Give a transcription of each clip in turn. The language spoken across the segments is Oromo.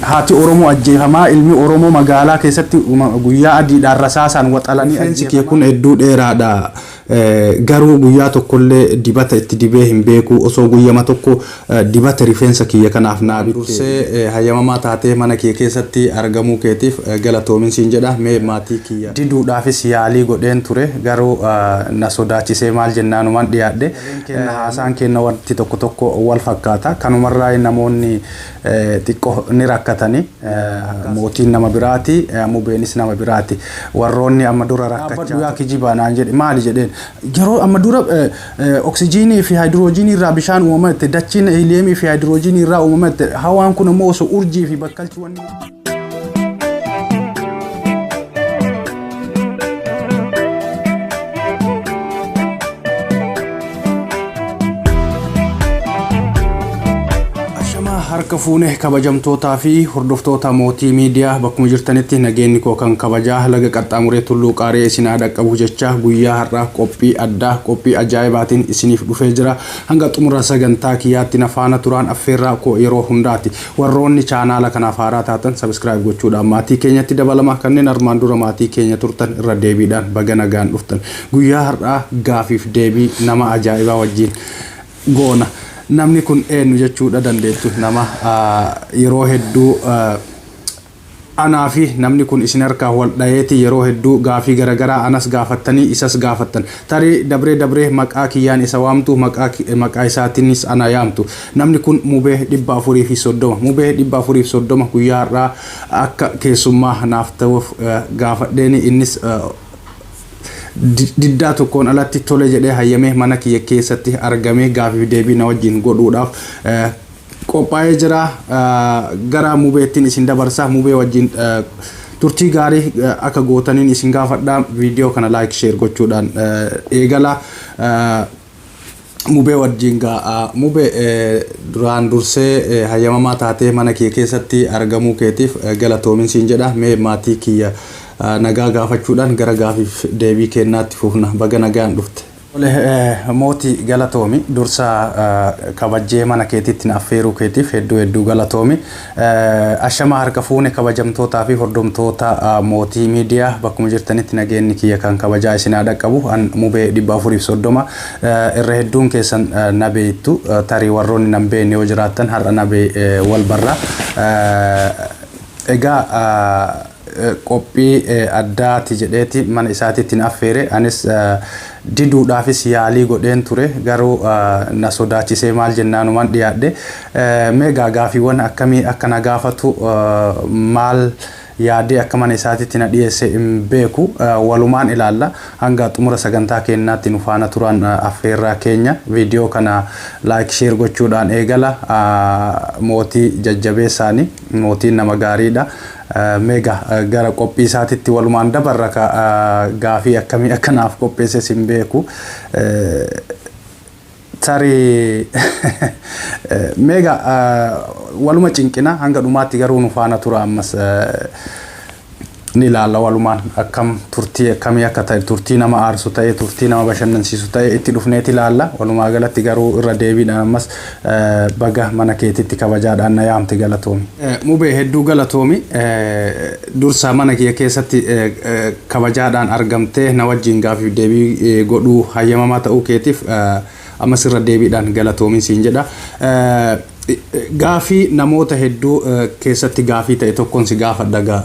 Haati Oromoo ajjeefamaa, ilmi Oromoo magaalaa keessatti guyyaa adiidhaan rasaasaan waxalanii. Rifeensi kee kun hedduu dheeraadha. Garuu guyyaa tokkollee dibata itti dibee hin beeku. Osoo guyyama tokko dibata rifeensa kiyya kanaaf naa bitte. Dursee hayyamamaa taatee mana kee keessatti argamuu keetiif galatoomin siin jedha. Mee maatii kiyya. Diduudhaafis yaalii godheen ture. Garuu na sodaachisee maal jennaanumaan dhiyaadhe. Haasaan keenna wanti tokko tokko wal fakkaata. Kanumarraa namoonni xiqqoo ni rakkatani. Mootiin nama biraati, Mubeenis nama biraati. Warroonni amma dura rakkachaa. Yaa kijibaa naan jedhe maali jedheen. Yeroo amma dura oksijiinii fi haayidiroojiinii irraa bishaan uumamate, dachiin hiiliyeemii fi haayidiroojiinii irraa uumamate, hawaan kun immoo osoo urjii fi bakkalchi wanni. Ashamaa harka fuune kabajamtootaa fi hordoftoota Mootii Miidiyaa, bakkuma jirtanitti nageenyi koo kan kabajaa laga qaxxaamuree tulluu qaaree isin haa dhaqqabu jecha, guyyaa har'aa qophii addaa, qophii ajaa'ibaatiin isiniif dhufee jira. Hanga xumura sagantaa kiyyaatti na faana turaan affeerraa koo yeroo hundaati. Warroonni chaanaala kanaaf haaraa taatan subscribe gochuudhaan maatii keenyatti dabalama. Kanneen armaan dura maatii keenya turtan irra deebiidhaan baga nagaan dhuftan. Guyyaa har'aa gaafiif deebii nama ajaa'ibaa wajjin goona. Namni kun eenyu jechuudha dandeettu. Nama yeroo hedduu anaa fi namni kun isin harkaa wal dhayeeti, yeroo hedduu gaafii garaagaraa anas gaafattanii isas gaafattan. Tarii dabree dabree maqaa kiyyaan isa waamtu, maqaa isaatiinis ana yaamtu. Namni kun Mubee 430. Mubee 430 guyyaa har'aa akka keessummaa naaf ta'uuf gaafadheeni, innis diddaa tokkoon alatti tole jedhee hayyamee mana kiyya keessatti argamee gaafiif deebii na wajjin godhuudhaaf qophaa'ee jira. Gara Mubeettiin isin dabarsa. Mubee wajjin turtii gaarii akka gootaniin isin gaafadha. Viidiyoo kana like, share gochuudhaan eegala. Mubee wajjin gaa. Mubee, duraan dursee hayyamamaa taatee mana kee keessatti argamuu keetiif galatoomin siin jedha. Mee maatii kiyya nagaa gaafachuudhaan gara gaafiif deebii kennaatti fufna. Baga nagaan dhufte. Tole Mootii, galatoomi. Dursa kabajjee mana keetiitti na affeeruu keetiif hedduu hedduu galatoomi. Ashama harka fuune kabajamtootaa fi hordoftoota Mootii Miidiyaa, bakkuma jirtanitti nageenyi kiyya kan kabajaa isin haa dhaqqabu. An Mubee 430, irra hedduun keessan na beektu. Tarii warroonni nan beekne yoo jiraattan har'a na wal barra. Egaa qophii addaati jedheeti mana isaatiitti na affeere. Anis diduudhaafis yaalii godheen ture, garuu na sodaachisee maal jennaanumaan dhiyaadhe. Mee gaafiiwwan akkamii akka na gaafatu, maal yaadee akka mana isaatiitti na dhiyeesse hin beeku. Walumaan ilaalla. Hanga xumura sagantaa keenyaatti nu faana turan affeerraa keenya. Viidiyoo kana like, share gochuudhaan eegala. Mootii jajjabeessaani, mootiin nama gaariidha. Meega gara qophii isaatitti walumaan dabarra. Gaafii akkamii akka naaf qopheesses hin beeku. Tarii meega waluma cinqina. Hanga dhumaatti garuu nu faana tura. Ammas ni ilaalla walumaan akkam turtii akkamii akka ta'e, turtii nama aarsu ta'e, turtii nama bashannansiisu ta'e itti dhufneeti ilaalla. Walumaa galatti garuu irra deebiidhaan ammas baga mana keetitti kabajaadhaan na yaamte, galatoomi. Mubee, hedduu galatoomi. Dursa mana kiyya keessatti kabajaadhaan argamtee na wajjin gaafiif deebii godhuu hayyamamaa ta'uu keetiif ammas irra deebiidhaan galatoomi siin jedha. Gaafii namoota hedduu keessatti gaafii ta'e tokkoon si gaafadha,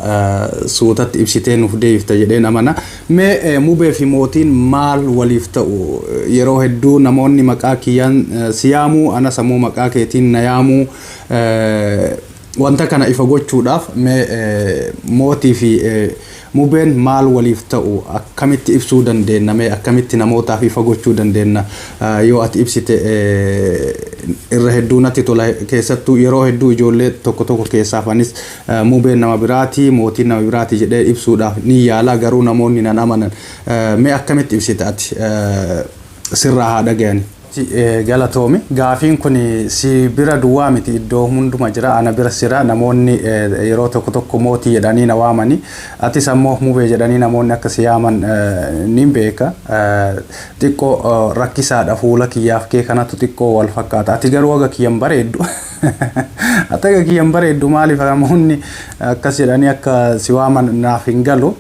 suutatti ibsitee nuuf deebifta jedheen amana. Mee Mubee fi Mootiin maal waliif ta'u? Yeroo hedduu namoonni maqaa kiyyaan si yaamuu, anas ammoo maqaa keetiin na yaamuu. Wanta kana ifa gochuudhaaf mee Mootii fi Mubeen maal waliif ta'u? Akkamitti ibsuu dandeenya? Mee akkamitti namootaaf ifa gochuu dandeenya? Yoo ati ibsite irra hedduu natti tola. Keessattuu yeroo hedduu ijoollee tokko tokko keessaaf anis Mubeen nama biraati, Mootiin nama biraati jedhee ibsuudhaaf ni yaala, garuu namoonni nan amanan. Mee akkamitti ibsita ati? Sirraa haa dhagayani. Galatoomi. Gaafiin kun si bira duwwaa miti, iddoo hunduma jira, ana bira jira. Namoonni yeroo tokko tokko Mootii jedhanii na waamani, atis ammoo Mubee jedhanii namoonni akka si yaaman ni beeka. Xiqqoo rakkisaadha, fuula kiyyaaf kee kanatu xiqqoo wal fakkaata. Ati garuu haga kiyyan bareeddu. Ati akka kiyyan bareeddu, maaliif namoonni akkas jedhanii akka si waaman naaf hin galu.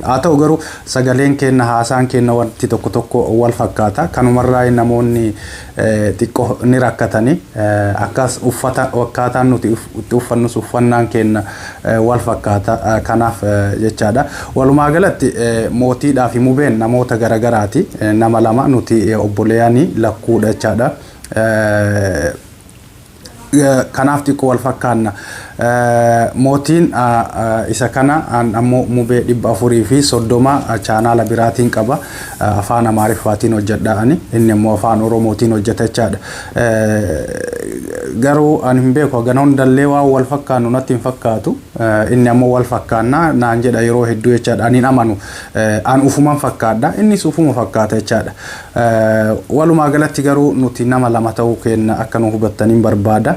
Haa ta'u garuu sagaleen keenya, haasaan keenya, wanti tokko tokko wal fakkaata. Kanumarraa namoonni xiqqoo ni rakkatanii akkas uffata akkaataan nuti itti uffannus uffannaan keenya wal fakkaata, kanaaf jechaadha. Walumaa galatti mootiidhaa fi mubeen namoota garagaraati. Nama lama, nuti obboleeyanii lakkuudha jechaadha. Kanaaf xiqqoo wal fakkaanna. Mootiin isa kana, ammoo mubee 430 chaanaala biraatiin qaba. Afaan Amaariffaatiin hojjedha ani. Inni immoo Afaan Oromootiin hojjeta jechaadha. Garuu ani hin beeku, hagana hundallee waan wal fakkaannu natti hin fakkaatu. Inni ammoo wal fakkaanna naan jedha yeroo hedduu jechaadha. Ani hin amanu. An ufuman fakkaadha. Innis ufuma fakkaata jechaadha. Walumaa galatti garuu nuti nama lama ta'uu keenya akka nu hubattaniin barbaada.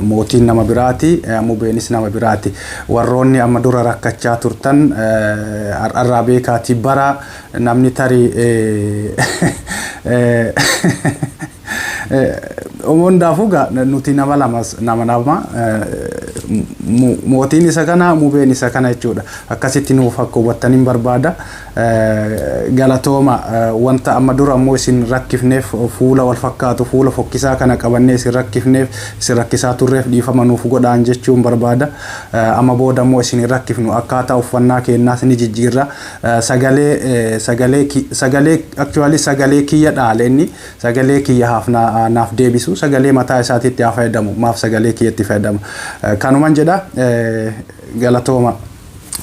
Mootiin nama biraati, mubeenis nama biraati. Warroonni amma dura rakkachaa turtan har'arraa beekaatii bara namni tarii hundaafuu nuti nama lamas, nama lama, mootiin isa kana, mubeen isa kana jechuudha. Akkasitti nuuf akka hubattaniin barbaada. Galatooma. Wanta amma dura ammoo isin rakkifneef, fuula wal fakkaatu, fuula fokkisaa kana qabannee isin rakkifneef, isin rakkisaa turreef dhiifama nuuf godhaan jechuun barbaada. Amma booda ammoo isin hin rakkifnu, akkaataa uffannaa keenyaas ni jijjiirra. Sagalee sagalee sagalee actually sagalee kiyya dhaale inni, sagalee kiyya haaf naaf deebisu, sagalee mataa isaatiitti haa fayyadamu, maaf sagalee kiyyatti fayyadama? Kanuman jedha, galatooma.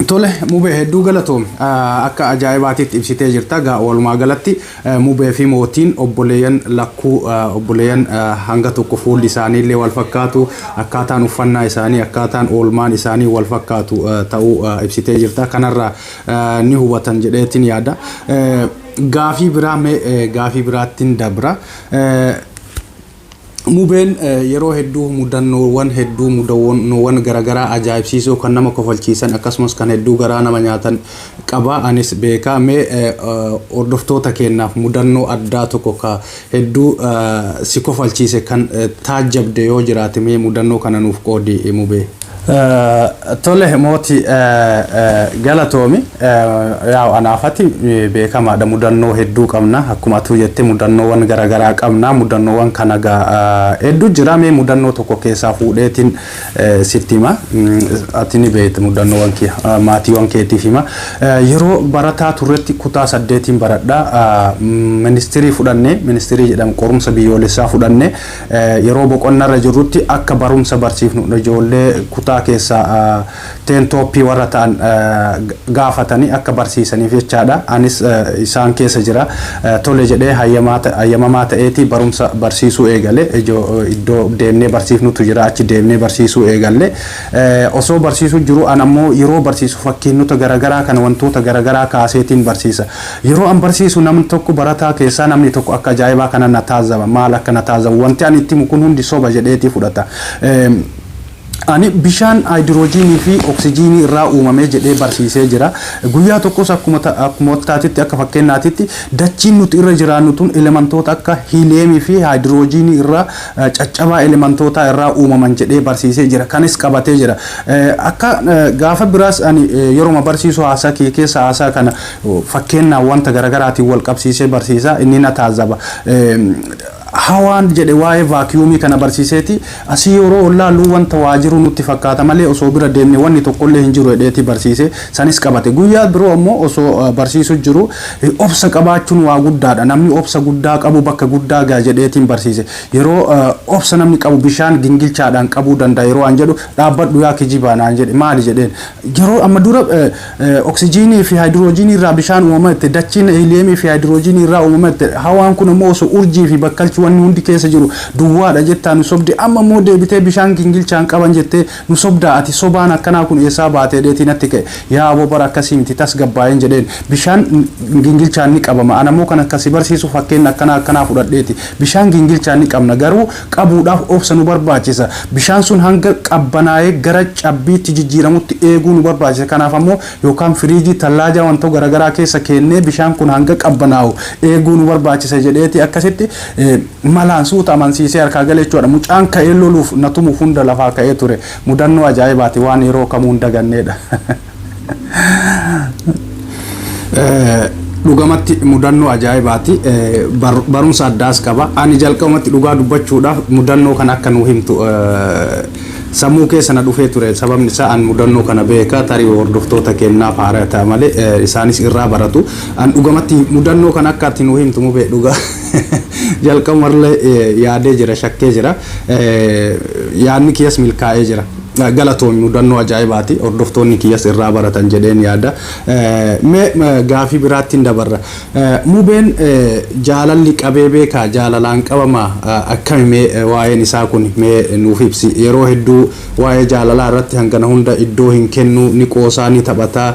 Tole mubee, hedduu galatoome, akka ajaa'ibaatitti ibsitee jirta. Gaa walumaa galatti mubee fi mootiin obboleeyyan lakkuu, obboleeyyan hanga tokko fuulli isaanii illee wal fakkaatu, akkaataan uffannaa isaanii, akkaataan oolmaan isaanii wal fakkaatu ta'uu ibsitee jirta. Kanarraa ni hubatan jedheetiin yaada. Gaafii biraa mee gaafii biraattiin dabra. Mubeen yeroo hedduu mudannoowwan hedduu, mudannoowwan garaagaraa ajaa'ibsiisoo kan nama kofalchiisan, akkasumas kan hedduu garaa nama nyaatan qaba, anis beekaa. Mee hordoftoota keenyaaf mudannoo addaa tokko ka hedduu si kofalchiise kan taajjabde yoo jiraate, mee mudannoo kana nuuf qoodi, mubee. Tole mooti, galatoomi. Yaa anaafati beekamaadha, mudannoo hedduu qabna. Akkuma atuu jette mudannoowwan garaagaraa qabna. Mudannoowwan kana hedduu jira. Mee mudannoo tokko keessaa fuudheetiin sitti hima. Ati ni beekta mudannoowwan maatiiwwan keetiif hima. Yeroo barataa turretti, kutaa saddeetiin baradha. Ministirii fudhannee, ministirii jedhamu qorumsa biyyoolessaa fudhannee, yeroo boqonnarra jirrutti akka barumsa barsiifnu ijoollee kutaa keessaa 10 top warra ta'an gaafatanii akka barsiisaniif jechaadha. Anis isaan keessa jira. Tole jedhee hayyamamaa ta'eeti barumsa barsiisuu eegale. Iddoo deemnee barsiifnutu jira, achi deemnee barsiisuu eegalle. Osoo barsiisuu jiru, an ammoo yeroo barsiisu fakkeenyota garaagaraa kana, wantoota garaagaraa kaaseetiin barsiisa. Yeroo an barsiisu namni tokko, barataa keessaa namni tokko akka ajaa'ibaa kana na taazaba. Maal akka na taazabu? Wanti ani itti himu kun hundi soba jedheetii fudhata. Ani bishaan haayidiroojiinii fi oksijiinii irraa uumamee jedhee barsiisee jira. Guyyaa tokkos akkuma taatitti, akka fakkeenyaatitti, dachiin nuti irra jiraannu tun elementoota akka hiiliyeemii fi haayidiroojiinii irraa, caccabaa elementootaa irraa uumaman jedhee barsiisee jira. Kanis qabatee jira. Akka gaafa biraas ani yeroo barsiisu haasaa kiyya keessa haasaa kana fakkeenyaan wanta garaagaraatiin wal qabsiisee barsiisa, inni na taazaba. Hawaan jedhe waa'ee vaakiyuumii kana barsiiseeti, asii yeroo ollaallu wanta waa jiru nutti fakkaata malee osoo bira deemne wanni tokkollee hin jiru jedheeti barsiise, sanis qabate. Guyyaa biroo ammoo osoo barsiisu jiru, obsa qabaachuun waa guddaadha, namni obsa guddaa qabu bakka guddaa gaa jedheetiin barsiise. Yeroo obsa namni qabu bishaan gingilchaadhaan qabuu danda'a yeroo an jedhu, "Dhaabbadhu yaa kijibaa," naan jedhe. "Maali?" jedheen. Yeroo amma dura oksijiinii fi haayidiroojiinii irraa bishaan uumama jette, dachiin hiiliyeemii fi haayidiroojiinii irraa uumama jette, hawaan kun immoo osoo urjii fi bakkalchi wanni hundi keessa jiru duwwaadha jettaa nu sobde, amma immoo deebitee bishaan gingilchaan qaban jettee nu sobdaa, ati sobaan akkanaa kun eessaa baatee dheetii natti ka'e. "Yaa aboo, bara akkasii miti, tasgabbaa'een," jedheen. "Bishaan gingilchaan ni qabama, ana immoo kan akkasii barsiisu fakkeenya akkanaa akkanaa fudhadheeti. Bishaan gingilchaan ni qabna, garuu qabuudhaaf obsa nu barbaachisa. Bishaan sun hanga qabbanaa'ee gara cabbiitti jijjiiramutti eeguu nu barbaachisa. Kanaaf ammoo yookaan firiijii, tallaajaa, wantoota garaagaraa keessa keennee bishaan kun hanga qabbanaa'u eeguu nu barbaachisa," jedheeti akkasitti. Malaan suuta amansiisee harkaa gale jechuudha. Mucaan ka'ee loluuf na tumuuf hunda lafaa ka'ee ture. Mudannoo ajaa'ibaati, waan yeroo kamuu hin daganneedha. Dhugamatti mudannoo ajaa'ibaati. Barumsa addaas qaba. Ani jalqabumatti dhugaa dubbachuudhaaf mudannoo kana akka nuu himtu sammuu keessa na dhufee ture. Sababni isaa an mudannoo kana beeka, tarii hordoftoota kennaaf haaraa ta'a malee isaanis irraa baratu. An dhugamatti mudannoo kana akka ati nuu himtu, Mubee, dhugaa jalqabumarlee yaadee jira, shakkee jira. Yaadni kiyyas milkaa'ee jira. Galatoomi, mudannoo ajaa'ibaati, hordoftoonni kiyyas irraa baratan jedheen yaada. Mee gaafii biraattiin dabarra. Mubeen jaalalli qabee beekaa? Jaalalaan qabama akkami? Mee waa'een isaa kun mee nuuf ibsi. Yeroo hedduu waa'ee jaalalaa irratti hangana hunda iddoo hin kennu, ni qoosaa, ni taphataa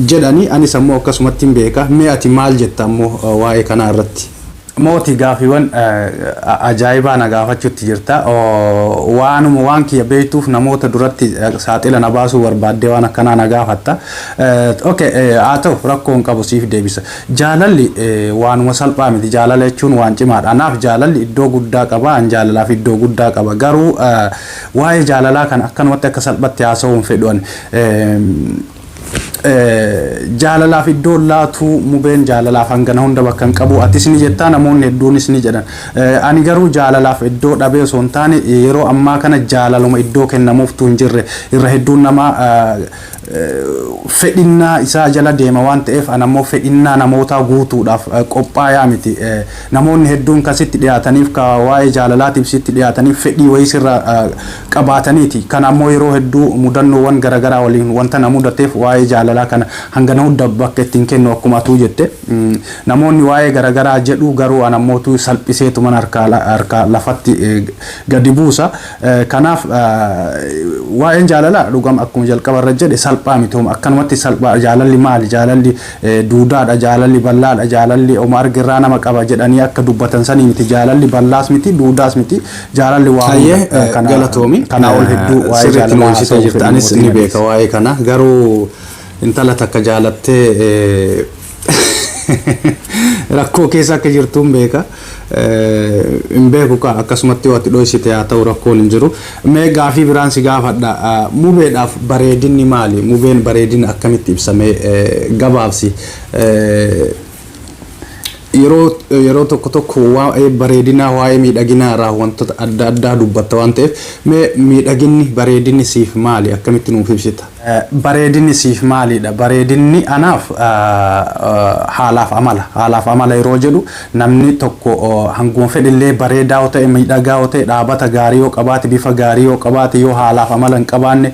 jedhani. Anis ammoo akkasumatti hin beeka. Mee ati maal jetta ammoo waa'ee kanaa irratti? Mootii, gaafiiwwan ajaa'ibaa na gaafachuutti jirta. Waanuma waan kiyya beektuuf namoota duratti saaxila na baasuu barbaaddee waan akkanaa na gaafatta. Okay, haa ta'u, rakkoo hin qabu, siif deebisa. Jaalalli waanuma salphaa miti. Jaalala jechuun waan cimaadha. Anaaf jaalalli iddoo guddaa qaba. An jaalalaaf iddoo guddaa qaba. Garuu waa'ee jaalalaa kana akkanumatti akka salphatti haasa'uu hin fedhu ani. Jaalalaaf iddoo laatuu, Mubeen jaalalaaf hangana hunda bakka hin qabu atis ni jettaa, namoonni hedduunis ni jedhan. Ani garuu jaalalaaf iddoo dhabee osoo hin taane, yeroo ammaa kana jaalaluma iddoo kennamuuftu hin jirre. Irra hedduun namaa fedhinnaa isaa jala deema waan ta'eef, an ammoo fedhinnaa namootaa guutuudhaaf qophaayaa miti. Namoonni hedduun kasitti dhiyaataniif, ka waa'ee jaalalaatiif sitti dhiyaataniif, fedhii wayii sirra qabaataniiti. Kana ammoo yeroo hedduu mudannoowwan garaagaraa waliin wanta na mudateef, waa'ee jaalalaa kana hangana hunda bakka ittiin kennu. Akkuma atuu jette, namoonni waa'ee garaagaraa jedhu, garuu an ammootu salphiseetu mana harkaa lafatti gadi buusa. Kanaaf waa'een jaalalaa dhugama akkuma jalqaba irra jedhe salphaa miti, homa akkanumatti salphaa. Jaalalli maali? Jaalalli duudaadha, jaalalli bal'aadha, jaalalli oma argirraa nama qaba jedhanii akka dubbatan sanii miti. Jaalalli bal'aas miti, duudaas miti. Jaalalli waa hunda Galatoomi. Kanaa ol hedduu waa'ee Sirriitti nu jaalalaa ibsitee haasa'uu jirta. fedhu Anis ni mootiin beeka waa'ee kana. Garuu intala takka jaalattee rakkoo keessa akka jirtu hin beeka. Hin beeku ka akkasumatti yoo ati dhoysite haa ta'u, rakkoon hin jiru. Mee gaafii biraan si gaafadha. Mubeedhaaf bareedinni maali? Mubeen bareedina akkamitti ibsamee gabaabsi? Yeroo tokko tokko waa'ee bareedinaa, waa'ee miidhaginaa irraa wantoota adda addaa dubbatta waan ta'eef, mee miidhaginni, bareedinni siif maali? Akkamitti nuuf ibsita? Bareedinni siif maalidha? Bareedinni anaaf haalaaf amala. Haalaaf amala yeroo jedhu, namni tokko hanguma fedhillee bareedaa yoo ta'e, miidhagaa yoo ta'e, dhaabata gaarii yoo qabaate, bifa gaarii yoo qabaate, yoo haalaaf amala hin qabaanne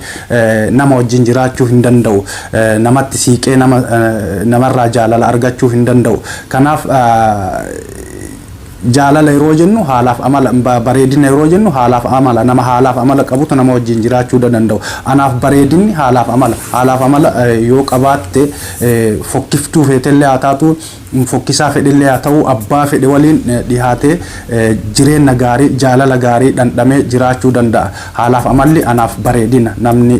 nama wajjin jiraachuu hin danda'u. Namatti siiqee nama namarraa jaalala argachuu hin danda'u. Kanaaf jaalala yeroo jennu haalaaf amala, bareedina yeroo jennu haalaaf amala. Nama haalaaf amala qabutu nama wajjin jiraachuu danda'u. Anaaf bareedinni haalaaf amala. Haalaaf amala yoo qabaatte, fokkiftuu feetellee haa taatu, fokkisaa fedhellee haa ta'u, abbaa fedhe waliin dhihaatee jireenya gaarii, jaalala gaarii dhandhamee jiraachuu danda'a. Haalaaf amalli anaaf bareedina. Namni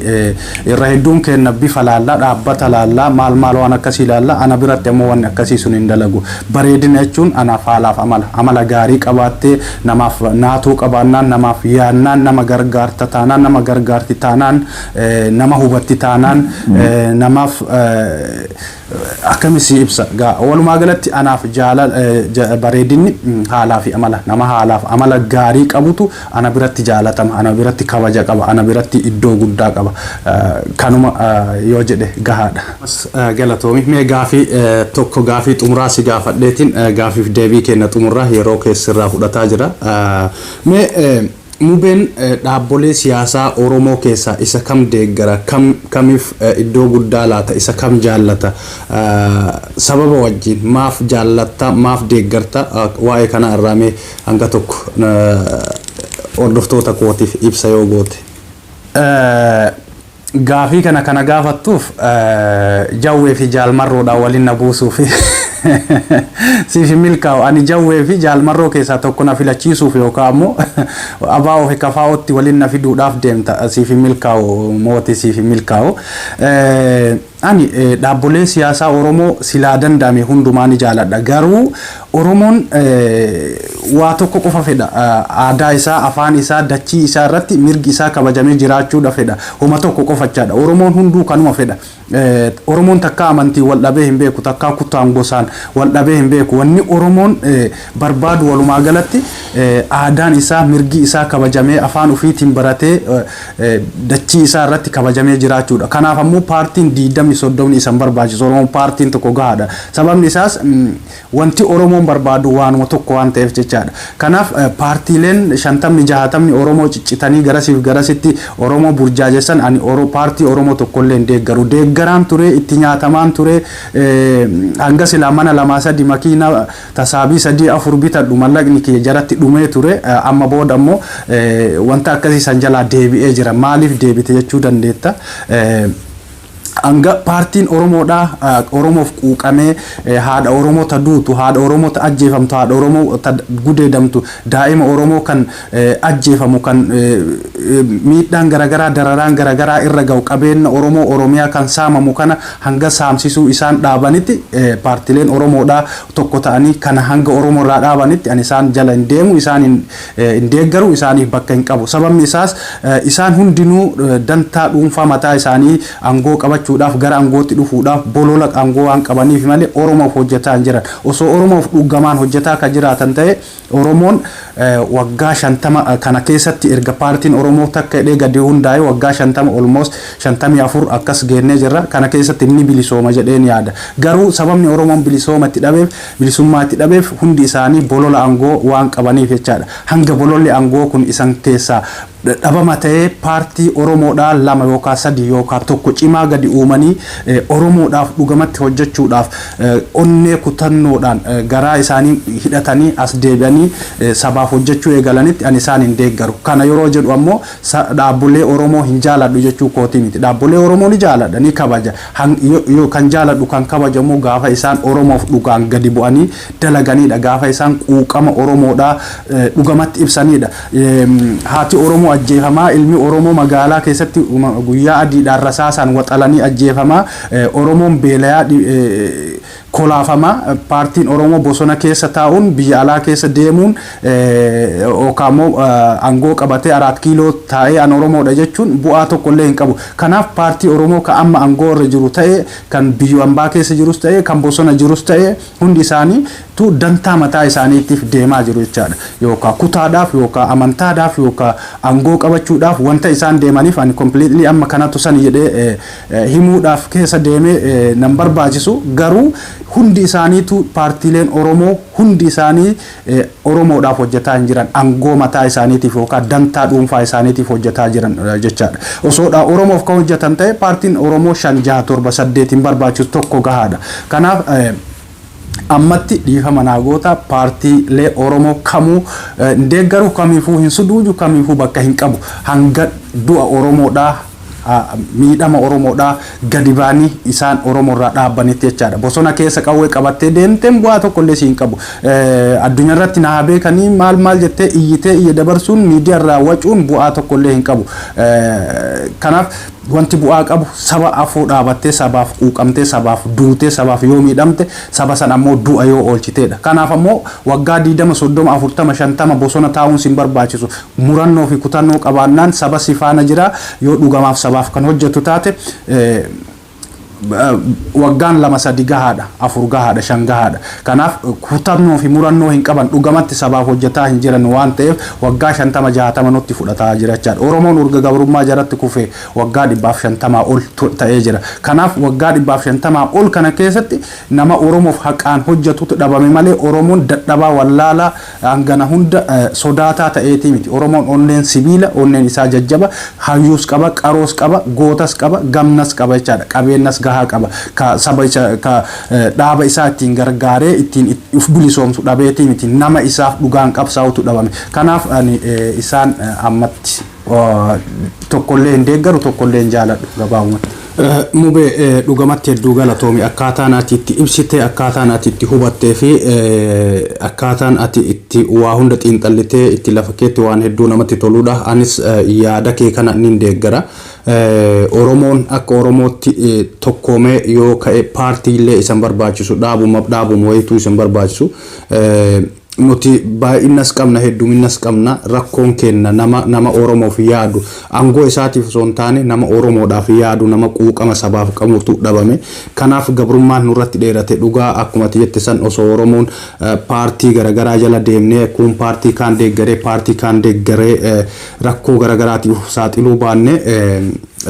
irra hedduun kenna bifa laallaa, dhaabbata laallaa, maal maal waan akkasii laallaa. Ana biratti ammoo wanni akkasii sun hin dalagu. Bareedina jechuun anaaf haalaaf amala. Amala gaarii qabaattee namaaf naatuu qabaannaan, namaaf yaannaan, nama gargaarta taanaan, nama gargaarti taanaan, nama hubatti taanaan, namaaf akkamisi ibsa gaa. Walumaa galatti anaaf jaalala bareedinni haalaa fi amala. Nama haalaaf amala gaarii qabutu ana biratti jaalatama, ana biratti kabaja qaba, ana biratti iddoo guddaa qaba. Kanuma yoo jedhe gahaadha. Galatoomi. Mee gaafii tokko, gaafii xumuraa si gaafadheetiin gaafiif deebii kenna xumurraa, yeroo keessirraa fudhataa jira. Mee Mubeen dhaabbolee siyaasaa Oromoo keessaa isa kam deeggara? Kam kamiif iddoo guddaa laata? Isa kam jaallata? Sababa wajjin maaf jaallatta? Maaf deeggarta? Waa'ee kana irraa mee hanga tokko hordoftoota kootiif ibsa yoo goote. Gaafii kana gaafattuuf Jawwee fi Jaalmarroodhaan waliin na buusuuf siif hin milkaa'u. Ani Jawwee fi Jaalmarroo keessaa tokko na filachiisuuf yookaan ammoo ABO fi KFOtti waliin na fiduudhaaf deemta. Siif hin milkaa'u, mootii, siif hin milkaa'u. Ani dhaabbolee siyaasaa Oromoo silaa danda'ame hundumaa ni jaaladha. Garuu Oromoon waa tokko qofa fedha. Aadaa isaa, afaan isaa, dachii isaa irratti mirgi isaa kabajamee jiraachuudha fedha. Homa tokko qofachaadha. Oromoon hunduu kanuma fedha. Oromoon takkaa amantii wal dhabee hin beeku, takkaa kutaan gosaan wal dhabee hin beeku. Wanni Oromoon barbaadu walumaa galatti aadaan isaa, mirgi isaa kabajamee, afaan ofiitiin baratee, dachii isaa irratti kabajamee jiraachuudha. Kanaaf ammoo paartiin 20 30 isan barbaachisu. Oromoon paartiin tokko gahaadha. Sababni isaas wanti Oromoon barbaadu waanuma tokko waan ta'eef jechaadha. Kanaaf paartiileen 50 60 Oromoo ciccitanii garasiif garasitti Oromoo burjaajessan, ani paartii Oromoo tokkollee hin deeggaru. Deeggaraan ture, itti nyaatamaan ture, hanga silaa mana lamaa sadi, makiina tasaabii sadii afur bitadhu mallaqni kiyya jaratti dhumee ture. Amma booda ammoo wanta akkasii san jalaa deebi'ee jira. Maaliif deebite jechuu dandeetta. Hanga paartiin Oromoodhaa Oromoof quuqamee haadha Oromoo ta duutu, haadha Oromoo ta ajjeefamtu, haadha Oromoo ta gudeedamtu, daa'ima Oromoo kan ajjeefamu, kan miidhaan garaagaraa, dararaan garaagaraa irra ga'u, qabeenya Oromoo Oromiyaa kan saamamu kana hanga saamsisuu isaan dhaabanitti, paartileen Oromoodhaa tokko ta'anii kana hanga Oromoo irraa dhaabanitti, ani isaan jala hin deemu, isaan hin deeggaru, isaaniif bakka hin qabu. Sababni isaas isaan hundinuu dantaa dhuunfaa mataa isaanii, aangoo qabachuudhaaf, gara aangootti dhufuudhaaf bolola aangoo waan qabaniif malee Oromoof hojjetaa hin jiran. Osoo Oromoof dhugamaan hojjetaa kan jiraatan ta'e, Oromoon waggaa 50 kana keessatti, erga paartiin Oromoo takka hidhee gadi hundaa'e waggaa 50, almost 54 akkas geennee jirra. Kana keessatti inni bilisooma jedheen yaada. Garuu sababni Oromoon bilisooma itti dhabeef, bilisummaa itti dhabeef, hundi isaanii bolola aangoo waan qabaniif jechaadha. Hanga bololli aangoo kun isan keessaa dhabama ta'ee, paartii Oromoodhaa lama yookaan sadi yookaan tokko cimaa gadi uumanii Oromoodhaaf dhugamatti hojjechuudhaaf onnee kutannoodhaan garaa isaanii hidhatanii as deebi'anii sabaaf hojjechuu eegalanitti, ani isaan hin deeggaru. Kana yeroo jedhu ammoo dhaabbolee Oromoo hin jaaladhu jechuu kootii miti. Dhaabbolee Oromoo ni jaaladha, ni kabaja. Kan jaaladhu, kan kabajamu gaafa isaan Oromoof dhugaan gadi bu'anii dalaganidha. Gaafa isaan quuqama Oromoodhaa dhugamatti ibsanidha. Haati Oromoo ajjeefamaa, ilmi Oromoo magaalaa keessatti guyyaa adiidhaan rasaasaan waxalanii ajjeefamaa, Oromoon beelayaa kolaafamaa, paartiin Oromoo bosona keessa taa'uun, biyya alaa keessa deemuun, yookaan immoo aangoo qabatee Araat Kiiloo taa'ee an Oromoodha jechuun bu'aa tokkollee hin qabu. Kanaaf paartii Oromoo kan amma aangoo irra jiru ta'e, kan biyya ambaa keessa jirus ta'e, kan bosona jirus ta'e, hundi isaanii tu dantaa mataa isaaniitiif deemaa jiru jechaadha. Yookaan kutaadhaaf, yookaan amantaadhaaf, yookaan aangoo qabachuudhaaf wanta isaan deemaniif, ani completely amma kanatu sani jedhee himuudhaaf keessa deemee nan barbaachisu. Garuu hundi isaaniitu, paartiileen Oromoo hundi isaanii Oromoodhaaf hojjetaa hin jiran, aangoo mataa isaaniitiif yookaan dantaa dhuunfaa isaaniitiif hojjetaa jiran jechaadha. Osoo Oromoof kan hojjetan ta'e, paartiin Oromoo shan, jaha, torba, saddeet hin barbaachisu, tokko gahaadha. Kanaaf ammatti dhiifama naa goota, paartiilee Oromoo kamuu hin deeggaru, kamiifuu hin suduuju, kamiifuu bakka hin qabu, hanga du'a Oromoodhaa, miidhama Oromoodhaa gadi baanii isaan Oromoorraa dhaabbanitti jechaadha. Bosona keessa qawwee qabattee deemteen bu'aa tokkollee siin qabu. Addunyaa irratti na haa beekanii maal maal jettee iyyitee iyya dabarsuun, miidiyaa irraa wacuun bu'aa tokkollee hin qabu. Kanaaf wanti bu'aa qabu saba afoo dhaabattee, sabaaf quuqamtee, sabaaf duutee, sabaaf yoo miidhamte, saba san ammoo du'a yoo oolchiteedha. Kanaaf ammoo waggaa 20, 30, 40, 50 bosona taa'uun sin barbaachisu. Murannoo fi kutannoo qabaannaan saba si faana jira. Yoo dhugamaaf sabaaf kan hojjetu taate, waggaan lama sadi gahaadha, afur gahaadha, shan gahaadha. Kanaaf kutannoo fi murannoo hin qaban, dhugamatti sabaaf hojjetaa hin jiran waan ta'eef, waggaa 50 60 nutti fudhataa jira jechaadha. Oromoon urga gabrummaa jalatti kufee waggaa 150 ol ta'ee jira. Kanaaf waggaa 150 ol kana keessatti nama Oromoof haqaan hojjetutu dhabame malee Oromoon dadhabaa, wallaalaa, hangana hunda sodaataa ta'eetii miti. Oromoon onneen sibiila, onneen isaa jajjaba, hayyuus qaba, qaroos qaba, gootas qaba, gamnas qaba jechaadha. Qabeennas gahaa qaba. Ka saba isa, ka dhaaba isaa ittiin gargaaree ittiin uf bilisoomsu dhabeetii miti. Nama isaaf dhugaan qabsaa'utu dhabame. Kanaaf ani isaan ammatti tokkollee hin deeggaru, tokkollee hin jaaladhu gabaabumatti. Mubee, dhugamatti hedduu galatoomi. Akkaataan ati itti ibsite, akkaataan ati itti hubattee fi akkaataan ati itti waa hunda xiinxallitee itti lafa keetti waan hedduu namatti toludha. Anis yaada kee kana nin deeggara. Oromoon akka Oromootti tokkoomee yoo ka'e, paartii illee isan barbaachisu, dhaabuma dhaabuma wayituu isan barbaachisu. Nuti baay'inas qabna, hedduminas qabna. Rakkoon kenna nama Oromoof yaadu, aangoo isaatiif osoo hin taane nama Oromoodhaaf yaadu, nama quuqama sabaaf qabutu dhabame. Kanaaf gabrummaan nurratti dheerate. Dhugaa, akkuma ati jette san, osoo Oromoon paartii garaagaraa jala deemnee, kun paartii kaan deeggaree, paartii kaan deeggaree, rakkoo garaagaraatiif saaxiluu baanne,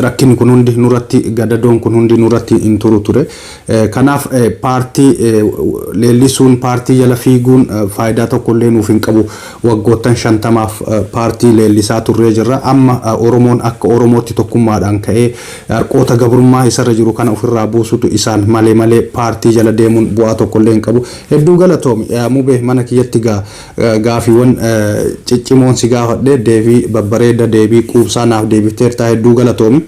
rakkinni kun hundi nurratti, gadadoon kun hundi nurratti hin turu ture. Kanaaf paartii leellisuun, paartii jala fiiguun faayidaa tokkollee nuuf hin qabu. Waggoottan 50f paartii leellisaa turree jirra. Amma Oromoon akka Oromootti tokkummaadhaan ka'ee harqoota gabrummaa isarra jiru kana ofirraa buusutu isaan malee malee paartii jala deemuun bu'aa tokkollee hin qabu. Hedduu galatoomi, Mubee. Mana kiyyatti gaafiiwwan ciccimoon si gaafadhe deebii babbareeda, deebii quubsaa naaf deebifteertaa, hedduu galatoomi.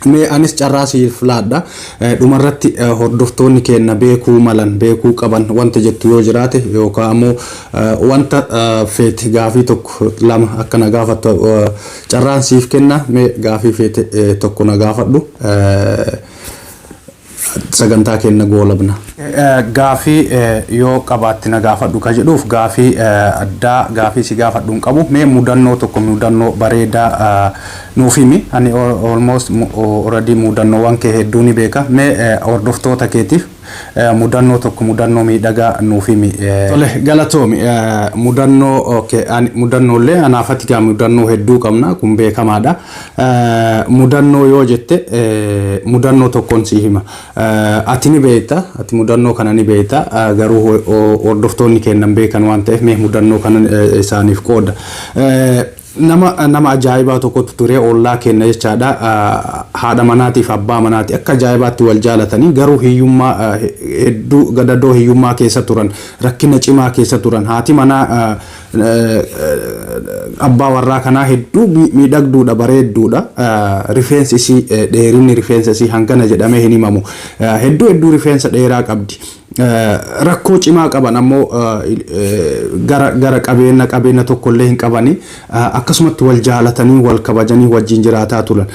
Mee anis carraa siif laadha. Dhumarratti hordoftoonni keenya beekuu malan, beekuu qaban wanta jettu yoo jiraate, yookaan ammoo wanta feete gaafii tokko lama akka na gaafattu carraan siif kenna. Mee gaafii feete tokko na gaafadhu. Sagantaa keenya goolabna. Gaafii yoo qabaatti na gaafadhu ka jedhuuf, gaafii addaa gaafii si gaafadhu hin qabu. Mee mudannoo tokko, mudannoo bareedaa nuuf himi. Ani almost already mudannoowwan kee hedduu ni beeka. Mee hordoftoota keetiif mudannoo tokko, mudannoo miidhagaa nuuf himi. Tole, galatoomi. Mudannoo, okay, mudannoolee anaafati gaa mudannoo hedduu qabna, kun beekamaadha. Mudannoo yoo jette, mudannoo tokkoon si hima. Ati ni beekta, ati mudannoo kana ni beekta, garuu hordoftoonni kennan beekan waan ta'eef mee mudannoo kana isaaniif qooda. Nama ajaa'ibaa tokkotu ture ollaa kenna jechaadha. Haadha manaatiif abbaa manaati akka ajaa'ibaatti wal jaalatanii, garuu hiyyummaa hedduu, gadadoo hiyyummaa keessa turan, rakkina cimaa keessa turan. Haati manaa abbaa warraa kanaa hedduu miidhagduudha, bareedduudha. Rifeensi isii, dheerinni rifeensa isii hangana jedhamee hin himamu. Hedduu hedduu rifeensa dheeraa qabdi. Rakkoo cimaa qaban ammoo gara qabeenya tokkollee hin qabani. Akkasumatti wal jaalatanii, wal kabajanii wajjin jiraataa turan.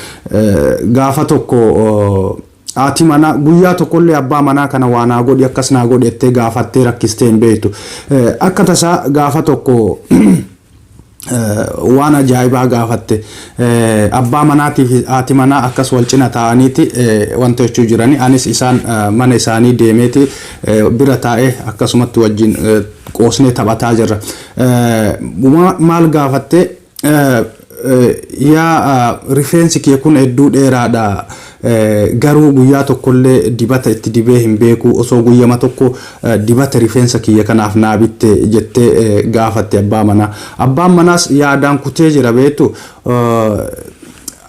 Gaafa tokko haati manaa guyyaa tokkollee abbaa manaa kana waa naa godhi, akkas naa godhi jettee gaafattee rakkistee hin beektu. Akka tasaa gaafa tokko waan ajaa'ibaa gaafatte. Abbaa manaatii fi haati manaa akkas wal cina taa'aniiti wanta jechuu jirani. Anis isaan mana isaanii deemeeti bira taa'ee akkasumatti wajjin qoosnee taphataa jirra. Maal gaafatte? "Yaa, rifeensi kee kun hedduu dheeraadha. Garuu guyyaa tokkollee dibata itti dibee hin beeku. Osoo guyyama tokko dibata rifeensa kiyya kanaaf naa bitte," jettee gaafatte abbaa manaa. Abbaan manaas yaadaan kutee jira, beektu.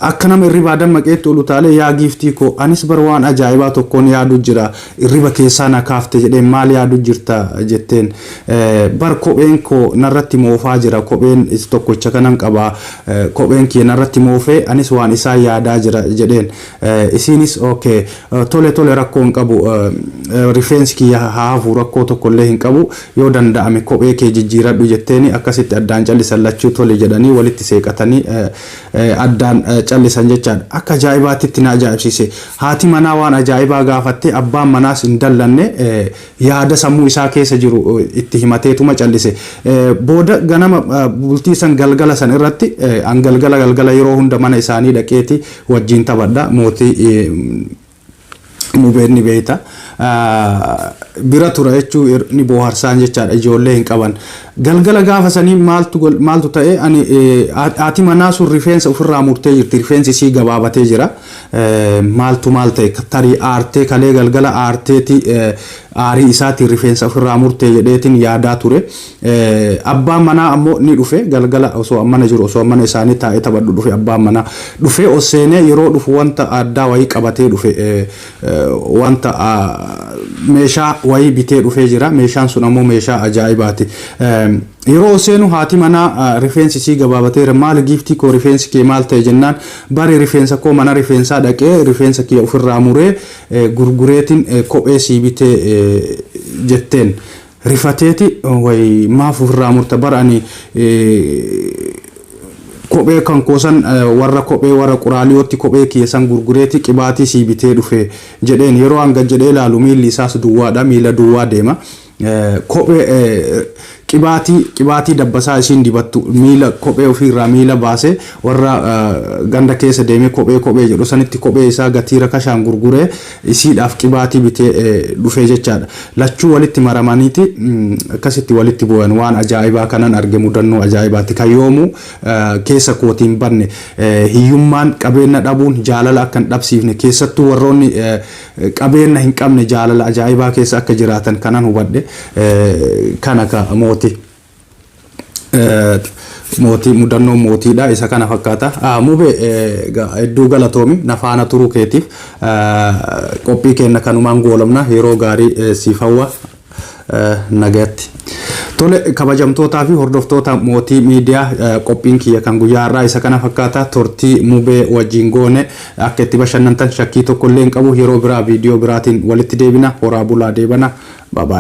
Akka nama irribaa dammaqeetti ol utaalee, "Yaa giiftii koo, anis bar waan ajaa'ibaa tokkoon yaadu jira, irriba keessaa na kaafte," jedheen. "Maal yaadu jirta?" jetteen. "Bar kopheen koo narratti moofaa jira, kopheen tokkocha kanan qaba, kopheen kee narratti moofee, anis waan isaa yaadaa jira," jedheen. Isiinis, "Okay, tole tole, rakkoo hin qabu, rifeensi kiyya haa hafu, rakkoo tokkollee hin qabu, yoo danda'ame kophee kee jijjiiradhu," jetteeni. Akkasitti addaan callisan. Lachuu tole jedhanii walitti seeqatanii addaan callisan jechaadha. Akka ajaa'ibaatti na ajaa'ibsiise. Haati manaa waan ajaa'ibaa gaafatte, abbaan manaas hin dallanne, yaada sammuu isaa keessa jiru itti himateetuma callise. Booda ganama bultii san galgala san irratti, an galgala galgala yeroo hunda mana isaanii dhaqeeti wajjin taphadha. Mootii Mubeen ni beeyta. Bira tura jechuu ni bohaarsaan jechaadha, ijoollee hin qaban. Galgala gaafa sanii maaltu ta'e? Ani haati manaa sun rifeensa ofirraa murtee jirti, rifeensi isii gabaabatee jira. Maaltu maal ta'e? Tarii aartee, kalee galgala aarteeti, aarii isaatiin rifeensa ofirraa murtee jedheetiin yaadaa ture. Abbaan manaa ammoo ni dhufe. Galgala osoo mana jiru, osoo mana isaanii taa'ee taphadhu dhufe. Abbaan manaa dhufe ol seenee, yeroo dhufu wanta addaa wayii qabatee dhufe, wanta meeshaa wayii bitee dhufee jira. Meeshaan sun ammoo meeshaa ajaa'ibaati. Yeroo seenu haati manaa rifeensi isii gabaabateera. "Maali giiftii koo, rifeensi kee maal ta'e?" jennaan, "Bari rifeensa koo mana rifeensaa dhaqee rifeensa kiyya ofirraa muree gurgureetiin kophee sii bitee" jetteen. Rifateeti, "Wayi, maaf ofirraa murta? Bara ani kophee kan koosan warra kophee warra quraaliyootti kophee kiyya san gurgureeti qibaatii sii bitee dhufe" jedheen. Yeroo hanga jedhee ilaalu miilli isaas duwwaadha, miila duwwaa deema. Kophee qibaatii dabbasaa isiin dibattu miila kophee ofiirraa miila baasee warra ganda keessa deemee kophee kophee jedhu sanitti kophee isaa gatii rakashaan gurguree isiidhaaf qibaatii bitee dhufee jechaadha. Lachuu walitti maramaniiti akkasitti walitti bu'an. Waan ajaa'ibaa kanan arge, mudannoo ajaa'ibaati kan yoomuu keessa kootiin banne. Hiyyummaan, qabeenya dhabuun jaalala akka hin dhabsiifne, keessattuu warroonni qabeenya hin qabne jaalala ajaa'ibaa keessa akka jiraatan kanan hubadhe kana ka mootii. Mootii, mudannoo mootiidha isa kana fakkaata. Mubee, hedduu galatoomi na faana turuu keetiif. Qophii keenya kanumaan goolabna. Yeroo gaarii siif hawwa, nagayatti. Tole, kabajamtootaa fi hordoftoota Mootii Miidiyaa, qophiin kiyya kan guyyaa har'aa isa kana fakkaata. Turtii Mubee wajjin goone akka itti bashannantan shakkii tokko illee hin qabu. Yeroo biraa viidiyoo biraatiin walitti deebina. Horaa bulaa, deebana. Babaay.